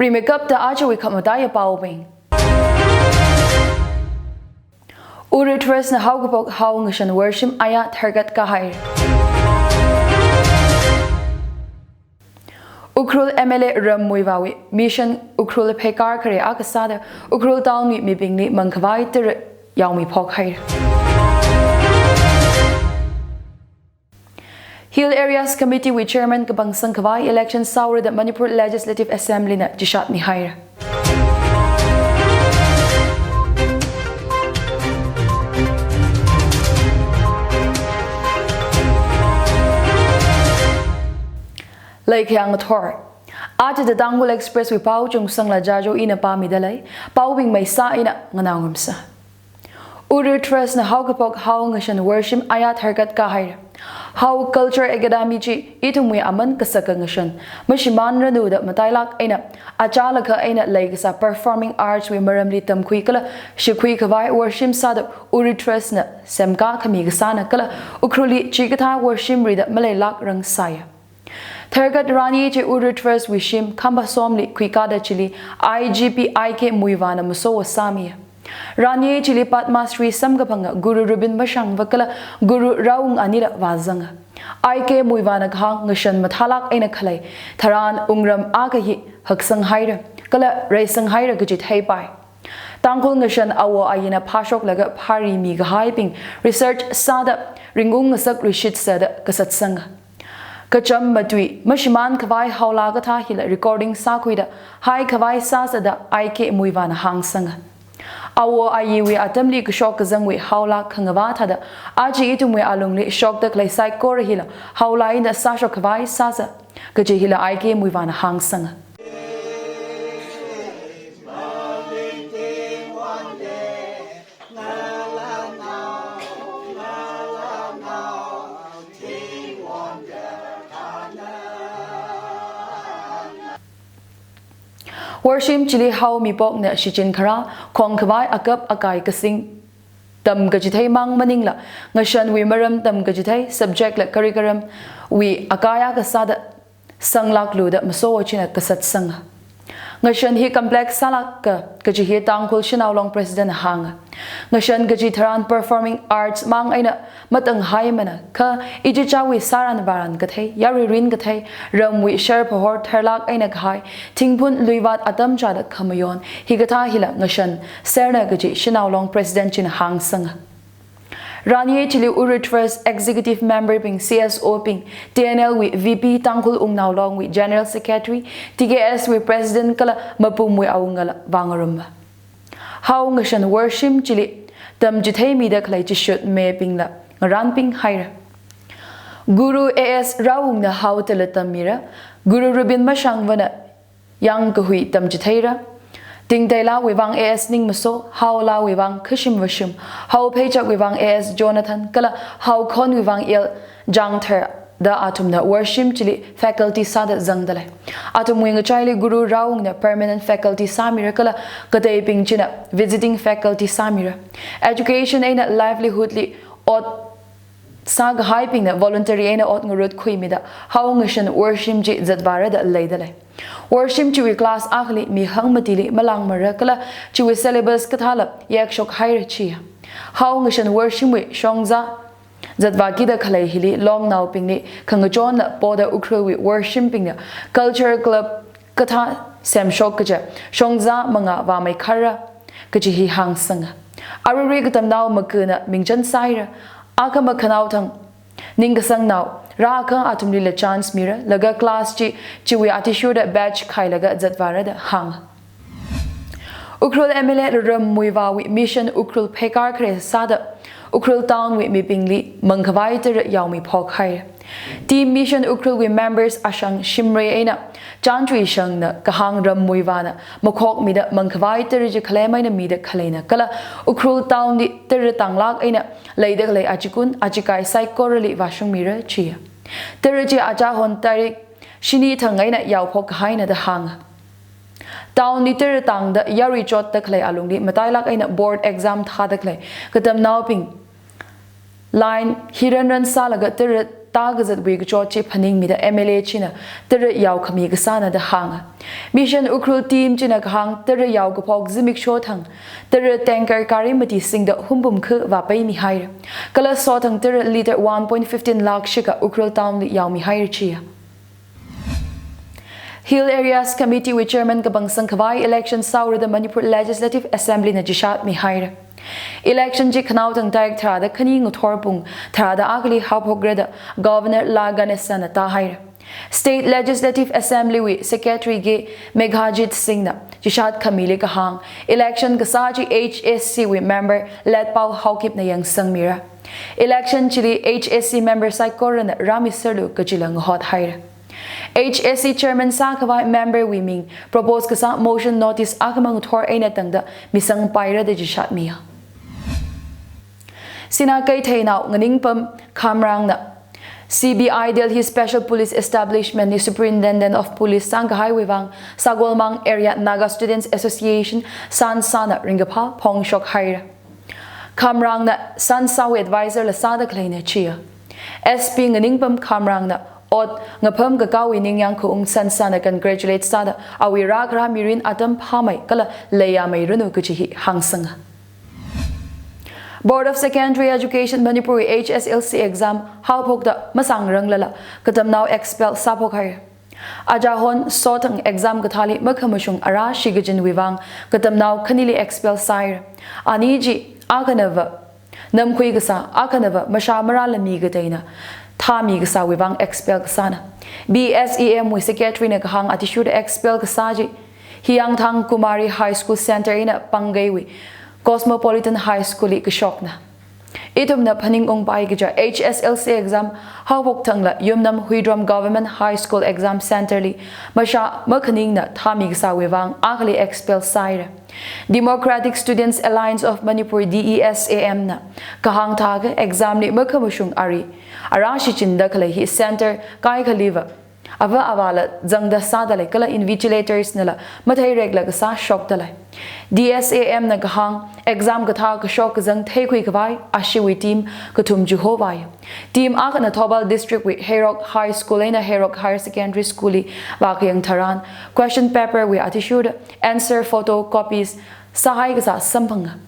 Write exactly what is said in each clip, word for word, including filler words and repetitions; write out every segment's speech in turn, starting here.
Rimeikapta ajawui khamataiya paobing. Uri Trust na haokaphok Hao Ngashan worshim aya tharkat kahai. Ukhrul M L A Ram Muivahwui Mission Ukhrul pheikar khare akha sāda Ukhrul Town wui mibingli mangkhavai tara yaomi phokhai. Hill Areas Committee wui Chairman kapangsang khavai election sāura da Manipur Legislative Assembly na chishat mihaira. Laikhayang ngathor. Aja The Tangkhul Express wui pao Chungsangla Jajo ina pāmida lei, paobing maisā eina nganāngarumsa. Uri Trust na haokaphok Hao Ngashan worshim aya tharkat kahai. Hao Culture Academy chi ithumwui aman kasaka ngashan mashimānranu da matailak eina achālakha eina leikasā performing arts wui maramli tamkhui kala shikhui khavai worshim sāda Uri Trust na semkā khami kasāna kala Ukhrulli chikathā worshim rida maleilak rangsāya. Tharkat rani chi Uri Trust wui shim khampha somli khuikāda chili I G P I K Muivahna masowa sāmiya. Rani chili Padma Shri samkaphanga Guru Rubin Mashangva kala Guru Raung anila vāzanga. I K Muivahna kahāng ngashan mathālak eina khalei tharan wungram akha hi haksanghaira kala reisanghaira kaji theipai. Tangkhul ngashan awo ayina phāshoklaga phāri mikahaibing research sāda ringung ngasak rishit sāda kasatsanga. Kacham matui mashimān khavai haolā kathā hila recording sākhuida hai khavai sāsāda I K Muivahna hāngsanga. Awo ayiwui atamli kashok kazangwui haolā khangavā thāda aja ithumwui alungli shokda khalei saikora hila haolā eina sāshok khavai sāsa kaji hila I K Muivahna hāngsanga. Worshim chili Hao mipokna shichin kharā, khong khavai akap akai kasing tam kachithei mang maningla, ngashanwui maram tam kachithei subject la curriculum wui akaya kasāda sanglaklu da masowa china kasatsanga. Ngashan hi complex sālaka kaji hi Tangkhul Shanao Long President hānga. Ngashan kaji tharan performing arts mang eina matanghaimana kha ichichāwui sāran vāran kathei, yaruirin kathei, ramwui shar phahor tharlak eina kahai, thingphun luivat atam chāda khamayon, hikathā hila ngashan serna kaji Shanao Long President china hāngsanga. Rani chili Uri Trust Executive Member bing, C S O bing, T N L wui V P, Tangkhul Wungnao Long wui General Secretary, T K S wui President kala mapumwui awungala vāngarumma. Hao ngashan worshim chili tamchitheimida khalei chishut mibingla ngaranping haira. Guru A S Raungna hao tala tammira, Guru Rubin Mashangvana yangkahui tamchitheira. Tingteilawui vang A S Ningmaso, haolawui vang khashim vashim, hao pheichakwui vang A S Jonathan, kala hao khonwui vang L Jangthar da athumna worshim chili faculty sāda zangda lei. Athumwui ngachaili Guru Raungna permanent faculty sāmira kala kateibing china visiting faculty sāmira. Education eina livelihood li ot sākahaibingna voluntary eina ot ngarut khuimida hao ngashan worshim chi zatvāra da leida lei. Worshim chiwui class akhali mi hangmatili malangmara kala chiwui syllabus kathāla yakshok haira chiya. Hao ngashan worshimwui shongza zatvākida khalei hili longnaobingli khangachonla poda Ukhrulwui worshimbingna culture club kathā semshok kaja shongza manga vāmeikhara kaji hi hāngsanga. Aruirui katamnao makana mingchan sāira, akha makhanao thang ningkasangnao rākha athumlila chance mira, laga class chi chiwui athishurda batch khailaga zatvāra da hānga. Ukhrul M L A Ram Muivahwui Mission Ukhrul pheikar khare sāda Ukhrul Town wui mibingli mangkhavai tara yaomi phokhai. Team Mission Ukhrulwui members Ashang Shimray eina Chantui Shangna kahāng Ram Muivahna makhokmida mangkhavai tara chi khalem eina mida khaleina kala Ukhrul Town li tara tanglak eina leida khalei achikun achikai saikorali vāshungmira chiya. Tara chi achahon tarik shini thang eina yaophok kahaina da hānga. Town li tara tangda yarui chotda khalei alungli matailak eina board exam thāda khalei katamnaobing line hi ranran sālaga tara tākazatwui kachot chi phaningmida M L A china tara yao khami kasāna da hānga. Mission Ukhrul team china kahāng tara yao kaphok zimiksho thang tara tanker gari mati singda humpum khu vāpaimihaira. Kala sothang tara litre one point fifteen lakh shikha Ukhrul town li yaomihaira chiya. Hill Areas Committee wui Chairman kapangsang khavai election sāura da Manipur Legislative Assembly na chishatmihaira. Election chi khanaothang tarik tharāda khani ngathor pung tharāda akhali haophokra da Governor La Ganesan na tāhaira. State Legislative Assembly wui Secretary K Meghajit Singh na chishat khamili kahāng, election kasā chi H A C wui member Letpao Haokip na yangsangmira. Election chili H A C member saikorana rāmiserlu kajila ngahothaira. H A C chairman sākhavai member wui ming propose kasā motion notice akhamang thor eina tangda misangpaira da chishatmiya. Sinā keitheinao nganingpam Khamrang na C B I Delhi Special Police Establishment li Superintendent of Police sangkahaiwui vang Sagolmang Area Naga Students Association, SANSA na ringkaphā phongshokhaira. Khamrang na SANSA wui advisor la sāda khaleina chiya. S P nganingpam Khamrang na ot ngapham kakāwui ningyāng khaung SANSA na congratulate sāda awui rākharā mirin atam phāmei kala leiyāmeiranu kaji hi hāngsanga. Board of Secondary Education Manipur wui H S L C exam haophokda masāngranglala katamnao expel sāphokhaira. Ajahon sothang exam kathāli makhamashung arā shikachinwui vang katamnao khanili expel sāhaira. Ani chi akhanava namkhui kasā, akhanava mashā marāla mi kateina thāmi kasāwui vang expel kasāna. B S E M wui secretary na kahāng athishurda expel kasā chi Hiyangthang Kumari High School Center eina Pangaiwui Cosmopolitan High School li kashokna. Ithumna phaningungpai kaja H S L C exam haophok thangla Yumnam Huidrom Government High School Exam Center li mashā makhaningna thāmi kasāwui vang akhali expel sāhaira. Democratic Students Alliance of Manipur, D E S A M na kahāng thākha exam li makhamashung ari arā shichinda khalei hi center kaikhaliva ava avāla zangda sāda lei kala invigilators nala matheirekla kasā shokda lei. D S A M na kahāng exam kathā kashok kazang theikhui khavai ashiwui team kathum chihovai. Team akhana Thoubal District wui Heirok High School eina Heirok Higher Secondary School li vākhayang tharan question paper wui athishurda answer photocopies sāhai kasā samphanga.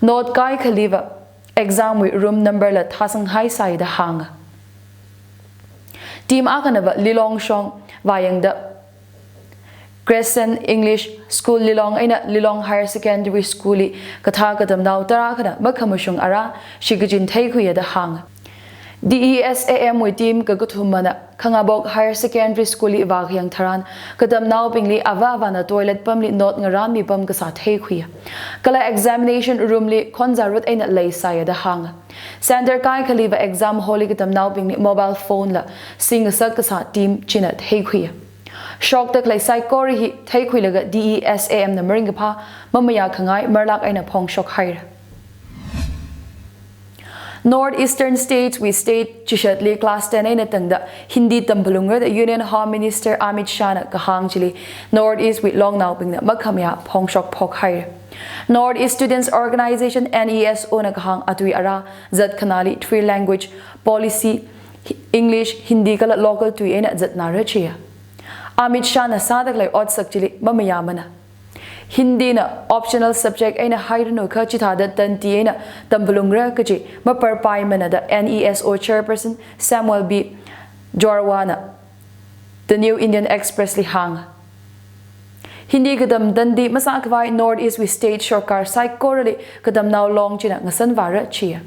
Note kaikhaliva exam wui room number la thāsanghaisai da hānga. Team akhanava Lilong shong vāyangda Crescent English School Lilong eina Lilong Higher Secondary School li kathā katamnao tarākhana makhamashung arā shikachin theikhuiya da hānga. D E S A M wui team kakathumana Khangabok Higher Secondary School li vākhayang tharan katamnaobingli ava avāna toilet pamli note ngarānmi pam kasā theikhuiya. Kala examination room li khonzarut eina leisaiya da hānga. Center kaikhaliva exam hall li katamnaobingli mobile phone la singasak kasā team china theikhuiya. Shokda khalei saikora hi theikhuilaga D E S A M na maringkaphā mamayā khangai marlak eina phongshokhaira. North Eastern States wui state chishatli class ten eina tangda Hindi tamphalungra da Union Home Minister Amit Shah na kahāng chili North East wui longnaobingna makhamayā phongshok phokhaira. North East Students Organization, N E S O na kahāng atui arā zat khanāli three language policy, English, Hindi kala local tui eina zatnara chiya. Amit Shah na sāda khalei otsak chili mamayāmana. Hindi na optional subject eina hairanu kha chithāda tandi eina tamphalungra kaji maparpaimana da N E S O chairperson Samuel B Jorwa na The New Indian Express li hānga. Hindi katam tandi masākhavai North East wui state sorkar saikorali katamnao long china ngasanvāra chiya.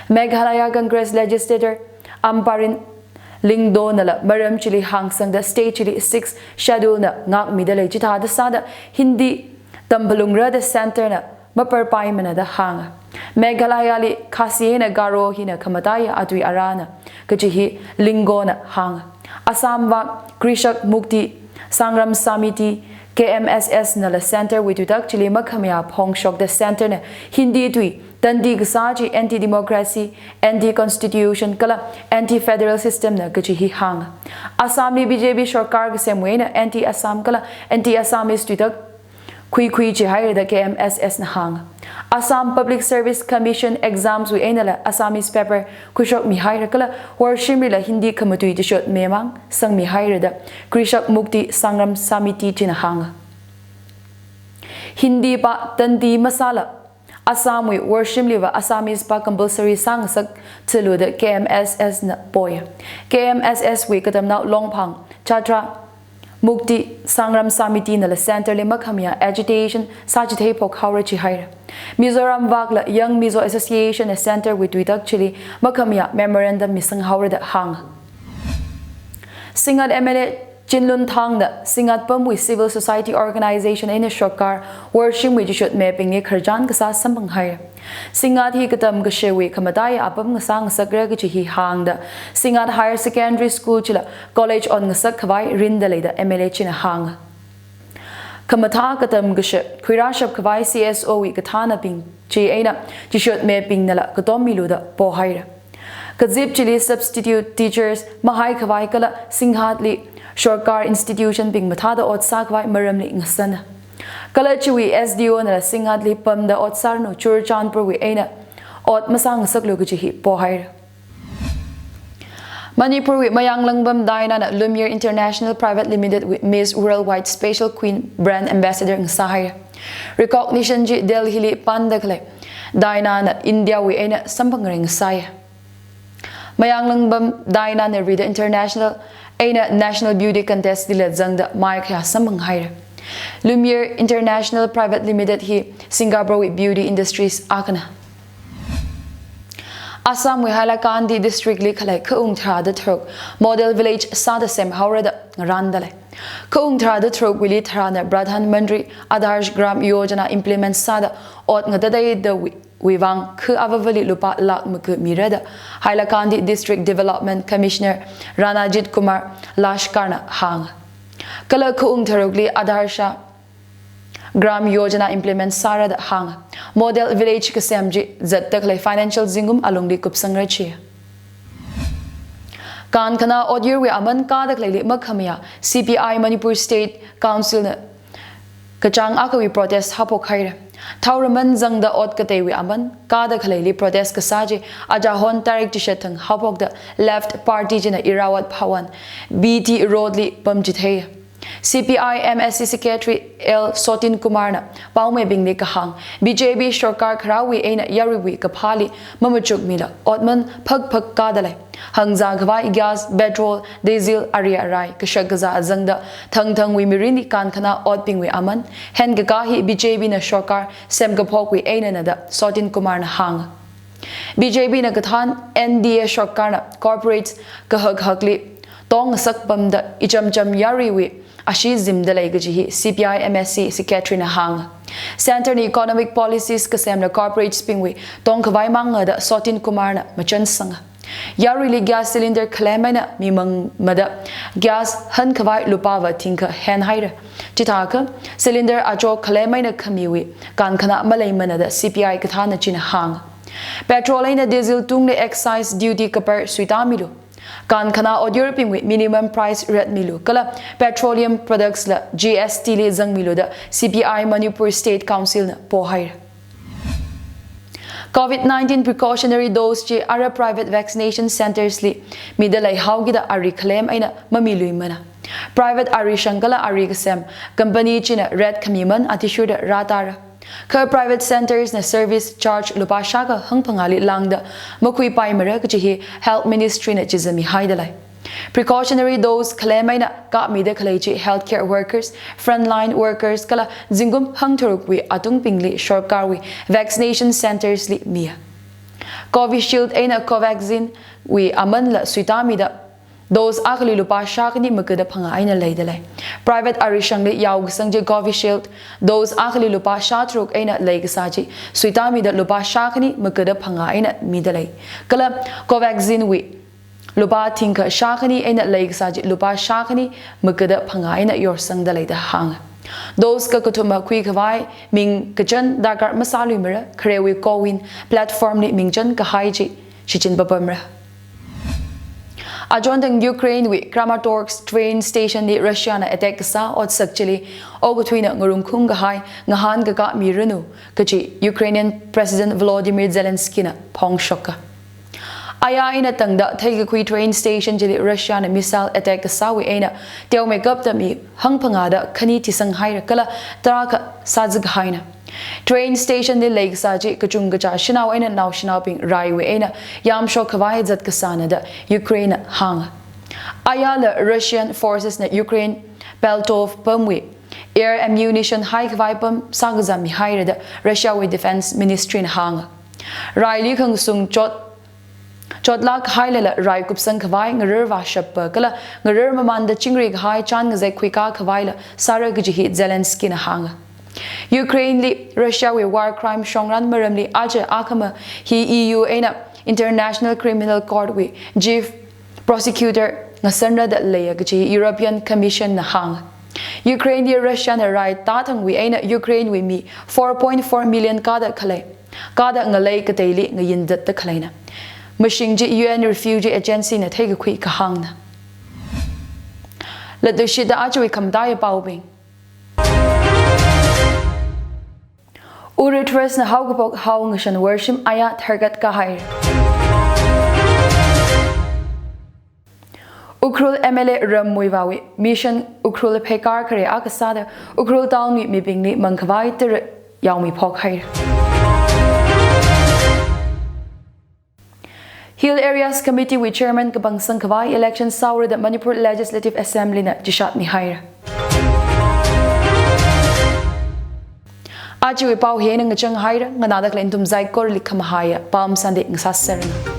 Meghalaya Congress legislator Ampareen Lyngdoh nala maram chili hāngsangda state chili sixth schedule na ngākmida lei chithāda sāda Hindi tamphalungra da center na maparpaimana da hānga. Meghalaya li Khasi eina Garo hina khamataiya atui arāna kaji hi Lyngdoh na hānga. Assam vak Krishak Mukti Sangram Samiti, K M S S nala center wui tuitak chili makhamayā phongshokda center na Hindi tui tandi kasā chi anti-democracy, anti-constitution kala anti-federal system na kaji hi hānga. Assam li B J P sorkar kasemwui eina anti-Assam kala anti-Assamese tuitak khuikhui chihaira da K M S S na hānga. Assam Public Service Commission exams wui einala Assamese paper khuishokmihaira kala worshimlila Hindi khamatui chishotme mang sangmihaira da Krishak Mukti Sangram Samiti china hānga. Hindi pa tandi masāla Assamwui worshimliva Assamese pa compulsory sāngasak thilu da K M S S na poya. K M S S wui katamnao Longphang Chhatra Mukti Sangram Samiti nala centre li makhamayā agitation sāchitheiphok haora chihaira. Mizoram vakla Young Mizo Association na centre wui tuitak chili makhamayā memorandum misang haora da hānga. Singngat M L A Chinlunthang da Singngat pamwui civil society organization eina sorkar worshimwui chishotmebingli khararchan kasā samphanghaira. Singngat hi katam kashewui khamataiya apam ngasā ngasakra kaji hi hāngda Singngat Higher Secondary School chila college onngasak khavai rinda lei da M L A china hānga. Khamathā katam kashe khuirāshap khavai C S O wui kathānabing chi eina chishotmebingnala katommilu da pohaira. Kazip chili substitute teachers mahai khavai kala Singngatli sorkar institution bing mathāda ot sākhavai maramli ngasāna. Kala chiwui S D O nala Singngatli pamda ot sāranu Churachandpur wui eina ot masāngasaklu kaji hi pohaira. Manipur wui Mayanglangbam Diana na Lumiere International Private Limited wui Miss Worldwide Special Queen Brand Ambassador ngasāhaira. Recognition chi Delhi li panda khalei Diana na India wui eina samphangring sāya. Mayanglangbam Diana na rida international eina national beauty contest lila zangda maikhayā samphanghaira. Lumiere International Private Limited hi Singapore wui beauty industries akhana. Assam wui Hailakandi district li khalei khaung tharāda tharuk model village sāda semhaora da ngarānda lei. Khaung tharāda tharuk wuili tharāna Pradhan Mantri Adarsh Gram Yojana implement sāda ot ngatateida wui wuivang khu avavali lupā lakh maku mira da Hailakandi District Development Commissioner Ranajit Kumar Lashkar na hānga. Kala khaung tharukli Adarsh Gram Yojana implement sāra da hānga. Model village kasem chi zatda khalei financial zingkum alungli kupsangra chiya. Kankhana otyurwui aman kāda khaleili makhamayā C P I Manipur State Council na kachāng akhawui protest haophok haira. Thaoraman zangda ot kateiwui aman kāda khaleili protest kasā chi achahon tarik chishat thang haophokda Left Party china Irrawaddy Bhawan, B T Road li pamchithei. C P I M S C Secretary L Sotin Kumar na paomibingli kahāng, B J P sorkar kharāwui eina yaruiwui kaphāli mamachukmila otman phakphak kāda lei. Hangzā khavai gas, petrol, diesel, ari arai kashak kazā zangda thangthangwui mirinli kankhana otbingwui aman henkakā hi B J P na sorkar semkaphokwui einana da Sotin Kumar na hānga. B J P na kathān N D A sorkar na corporates kahak hakli tongngasak pamda ichamcham yaruiwui ashee zimda lei kaji hi C P I M S C Secretary na hānga. Centre na economic policies kasemla corporates bingwui tongkhavai manga da Sotin Kumar na machansanga. Yaruili gas cylinder khalem eina mimang mada gas hankhavai lupāva thingkha henhaira. Chithākha cylinder acho khalem eina khamiwui kankhana maleimana da C P I kathāna china hānga. Petrol eina diesel tungli excise duty kapar suitāmilu. Kankhana otyurbingwui minimum price ratmilu kala petroleum products la G S T li zangmilu da C P I Manipur State Council na pohaira. Covid nineteen precautionary dose chi ara private vaccination centres li mida leihaokida ari khalem eina mamiluimana. Private ari shang kala ari kasem company china rate khamiman athishurda rātāra. Kha private centres na service charge lupā shākha hangphangāli lāngda makhuipaimara kaji hi Health Ministry na chizamihaida lei. Precautionary dose khalem eina kapmida khalei chi healthcare workers, frontline workers kala zingkum hangtharukwui atungbingli sorkarwui vaccination centres li miya. Covishield eina Covaxin wui amanla suitāmida dose akhali lupā shākhani makuda phangā eina leida lei. Private ari shangli yaokasang chi Covishield dose akhali lupā shātharuk eina leikasā chi suitāmida lupā shākhani makuda phangā eina mida lei. Kala Covaxin wui lupā thingkha shākhani eina leikasā chi lupā shākhani makuda phangā eina yorsangda lei da hānga. Dose kakathuma khuikhavai ming kachan darkar masāluimara, kharewui CoWIN platform li mingchan kahai chi shichin papamra. Achon thang Ukraine wui Kramatorsk train station li Russia na attack kasā otsak chili okathuina ngarumkhung kahai ngahānkaka miranu kaji Ukrainian President Volodymyr Zelensky na phongshoka. Aya eina tangda theikakhui train station chili Russia na missile attack kasāwui eina teomeikapta mi hangphangāda khani thisang haira kala tarākha sāzak haina. Train station li leikasā chi kachungkacha shanao eina naoshinaobing raiwui eina yamshok khavai zat kasāna da Ukraine na hānga. Ayala Russian forces na Ukraine Beltov pamwui air ammunition haikhavai pam sākazam mihaira da Russia wui Defense Ministry na hānga. Raili khangasung chot chotlak hailala rai kupsang khavai ngarar vāshappa kala ngarar mamanda chingri kahai chān ngazek khuika khavaila sāra kaji hi Zelensky na hānga. Ukraine li Russia wui war crime shongran maramli aja akhama hi E U eina International Criminal Court wui Chief Prosecutor ngasanra da leiya kaji European Commission na hānga. Ukraine li Russia na rai tāthangwui eina Ukraine wui mi four point four million kada khalei kada ngalei kateili ngayindatta khaleina. Mashing chi U N Refugee Agency na theikakhui kahāngna. Latluishitda ajawui khamataiya paobing. Uri Trust na haokaphok hao ngashan worshim aya tharkat kahai. Ukhrul M L A Ram Muivah wui Mission Ukhrul pheikar khare akha sāda Ukhrul town wui mibingli mangkhavai tara yaomiphok haira. Hill Areas Committee wui Chairman kapangsang khavai election sāura da Manipur Legislative Assembly na chishat mihaira. Ajawui pao hi eina ngachang haira, nganāda khalei nathum saikorali khamahaiya Palm Sunday ngasāseranu.